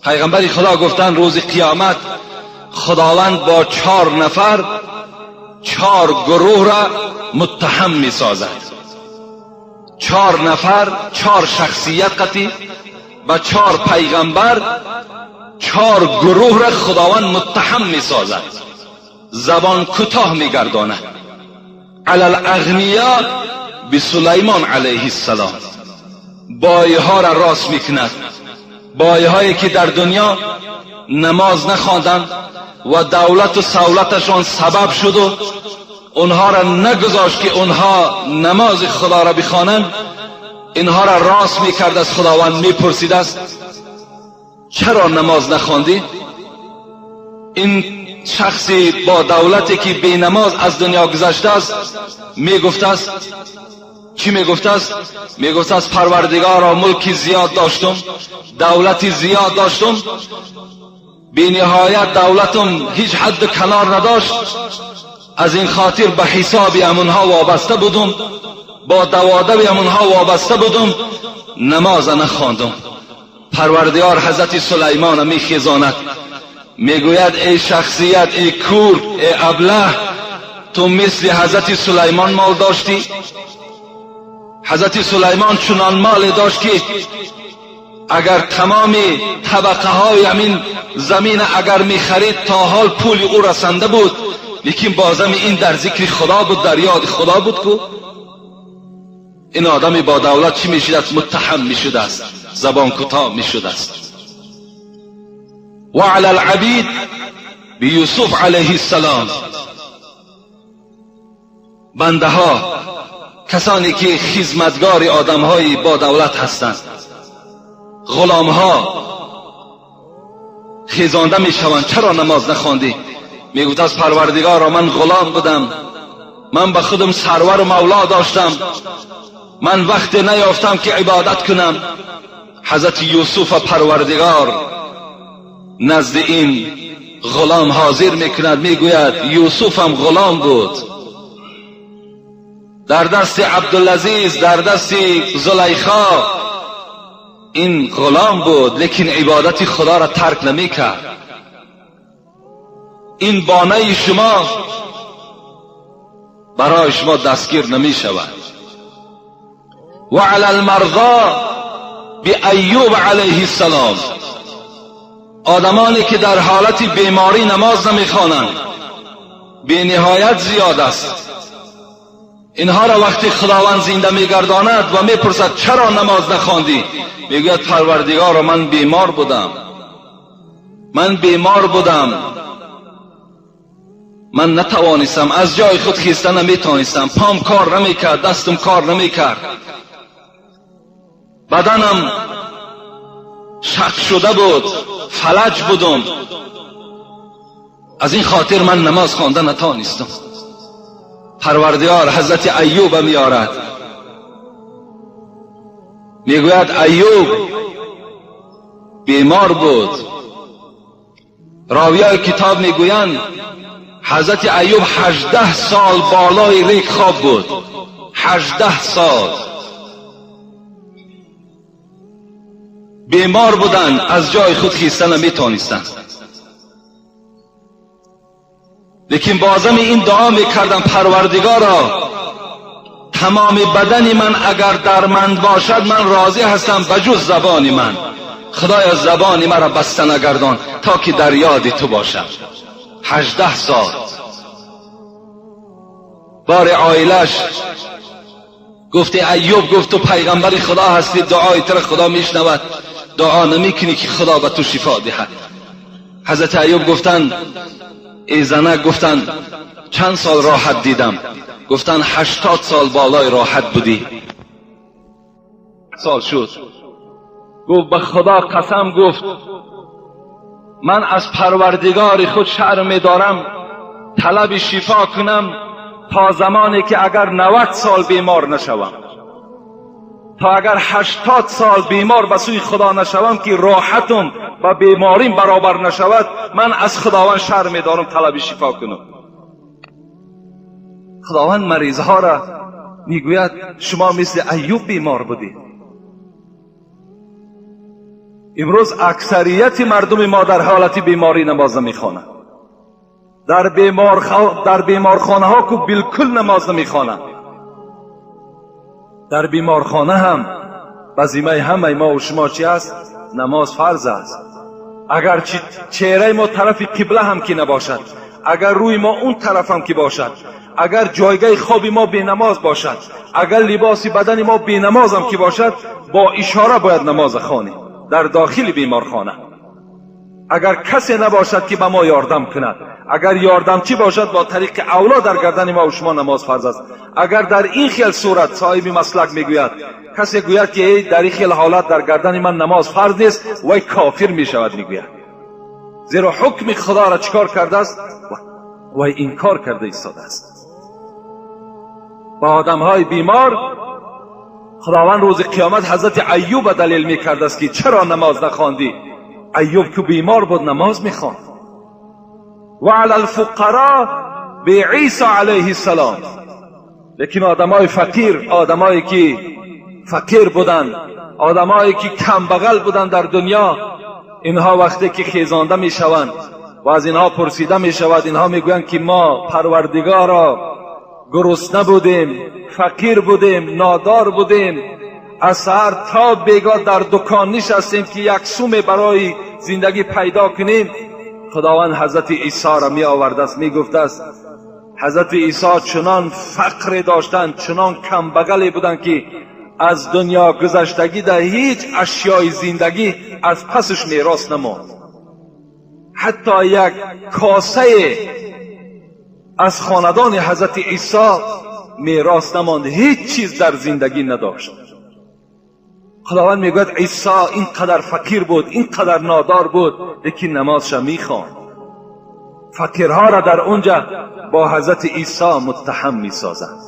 پیغمبر خدا گفتن روز قیامت خداوند با 4 نفر 4 گروه را متهم می سازد. 4 نفر 4 شخصیت قطی و 4 پیغمبر 4 گروه را خداوند متهم می سازد، زبان کوتاه می گرداند. علی الاغنیا بسلیمان علیه السلام، بایها را راست می کند، بایهایی که در دنیا نماز نخواندند و دولت و سولتشان سبب شد و اونها را نگذاشت که اونها نماز خدا را بخوانند، اینها را راست میکرد. از خداوند میپرسید است چرا نماز نخواندی؟ این شخصی با دولتی که بی نماز از دنیا گذشته است میگفت است، چی میگفت است؟ میگفت است پروردگارا ملکی زیاد داشتم، دولتی زیاد داشتم، بی نهایت دولتم هیچ حد کنار نداشت، از این خاطر به حساب امونها وابسته بودم، با دوادب امونها وابسته بودم، نماز نخواندم. پروردگار حضرت سلیمان میخیزاند، میگوید ای شخصیت، ای کور، ای ابله، تو مثل حضرت سلیمان مال داشتی؟ حضرت سلیمان چنان مال داشت که اگر تمام طبقه های همین زمین اگر میخرید تا حال پول او رسنده بود، لیکن بازم این در ذکر خدا بود، در یاد خدا بود که این آدمی با دولت چی میشد است؟ متهم میشد است، زبان کوتاه میشد است. و علی العبید بیوسف علیه السلام، بنده ها، کسانی که خدمتگار آدم های با دولت هستند، غلام ها خیزانده میشوند، چرا نماز نخواندی؟ میگفت از پروردگارا من غلام بودم، من به خودم سرور و مولا داشتم، من وقت نیافتم که عبادت کنم. حضرت یوسف پروردگار نزد این غلام حاضر میکند، میگوید یوسف هم غلام بود، در دست عبدالعزیز، در دست زلیخا این غلام بود، لیکن عبادت خدا را ترک نمیکرد. این بانه شما برای شما دستگیر نمی شود. و علی المرضا بایوب علیه السلام، آدمانی که در حالت بیماری نماز نمیخوانند بی نهایت زیاد است. اینها را وقتی خداوند زنده میگرداند و میپرسد چرا نماز نخواندی؟ میگوید پروردگارا من بیمار بودم، من بیمار بودم، من نتوانستم از جای خود خیسته نمیتوانستم، پام کار نمیکرد، دستم کار نمیکرد، بدنم شق شده بود، فلج بودم، از این خاطر من نماز خوانده نتوانستم. پروردگار حضرت ایوب میارد، میگوید ایوب بیمار بود. راویای کتاب میگویند حضرت ایوب 18 سال بالای ریگ خواب بود، 18 سال بیمار بودند، از جای خود خیسته نمیتوانستند، لیکن بازم این دعا میکردم پروردگارا تمام بدن من اگر درمند باشد من راضی هستم بجز زبان من، خدایا زبان مرا بسته نگردان تا که در یاد تو باشم. 18 سال بار عائلش گفت ایوب، گفت تو پیغمبر خدا هستی، دعای تو را خدا میشنود، دعا نمیکنی که خدا به تو شفا دهد. حضرت ایوب گفتند ای زنک، گفتند چند سال راحت دیدم؟ گفتند 80 سال بالای راحت بودی. سال شد. گفت به خدا قسم، گفت من از پروردگار خود شرم می‌دارم طلب شفا کنم تا زمانی که اگر 90 سال بیمار نشوم، تا اگر 80 سال بیمار به سوی خدا نشوم که راحتم و بیماریم برابر نشود، من از خداوند شرم می‌دارم طلب شفا کنم. خداوند مریضها را میگوید شما مثل ایوب بیمار بودید. Имрӯз аксарияти мардуми мо дар ҳолати беморӣ намоз намехонанд. Дар беморхонаҳо ку билкул намоз намехонанд. Дар беморхона ҳам ба зиммаи ҳамаи мо ва шумо чӣ аст? Намоз фарз аст. Агар чеҳраи мо тарафи қибла ҳам ки набошад, агар рӯи мо он тараф ҳам ки бошад, агар ҷойгаҳи хоби мо бенамоз бошад, агар либоси бадани мо бенамоз ҳам ки бошад, бо ишора бояд намоза хонем дар дохили беморхона. Агар касе набошад ки ба мо ёрдам кунад, агар ёрдамчӣ бошад, бо тариқи авло дар гардани мо ва шумо намоз фарз аст. Агар дар ин хел сурат соҳиби маслак мегӯяд, касе гӯяд ки эй дар ин хел ҳолат дар гардани ман намоз фарз нест, вай кофир мешавад, мегӯяд. Зеро ҳукми худоро чӣ кор кардааст? Вай инкор карда истодааст. Ба одамҳои бемор худованд рӯзи қиёмат ҳазрати Айюба далел мекардааст ки чаро намоз нахондӣ? Айюб ки бемор буд намоз мехонд. Ва ала алфуқаро би Исо алайҳи ссалом. Лекин одамои фақир, одамое ки фақир буданд, одамое ки камбағал буданд дар дунё, инҳо вақте ки хезонда мешаванд ва аз инҳо пурсида мешавад, инҳо мегӯянд ки мо парвардигоро гурусна будем, фақир будем, нодор будем, аз саҳар то бегоҳ дар дукон нишастем ки як суме барои зиндагӣ пайдо кунем. Худованд ҳазрати Исоро меовардааст, мегуфтааст ҳазрати Исо чунон фақре доштанд, чунон камбағале буданд ки аз дунё гузаштагӣ дар ҳеҷ ашёи зиндагӣ аз пасаш мерос намонд. Ҳатто як косае аз хонадони ҳазрати Исо мерос намонд, ҳеҷ чиз дар зиндагӣ надошт. Худованд мегӯяд Исо ин қадар фақир буд, ин қадар нодор буд, лекин намозша мехонд. Фақирҳоро дар онҷа бо ҳазрати Исо муттаҳам месозанд.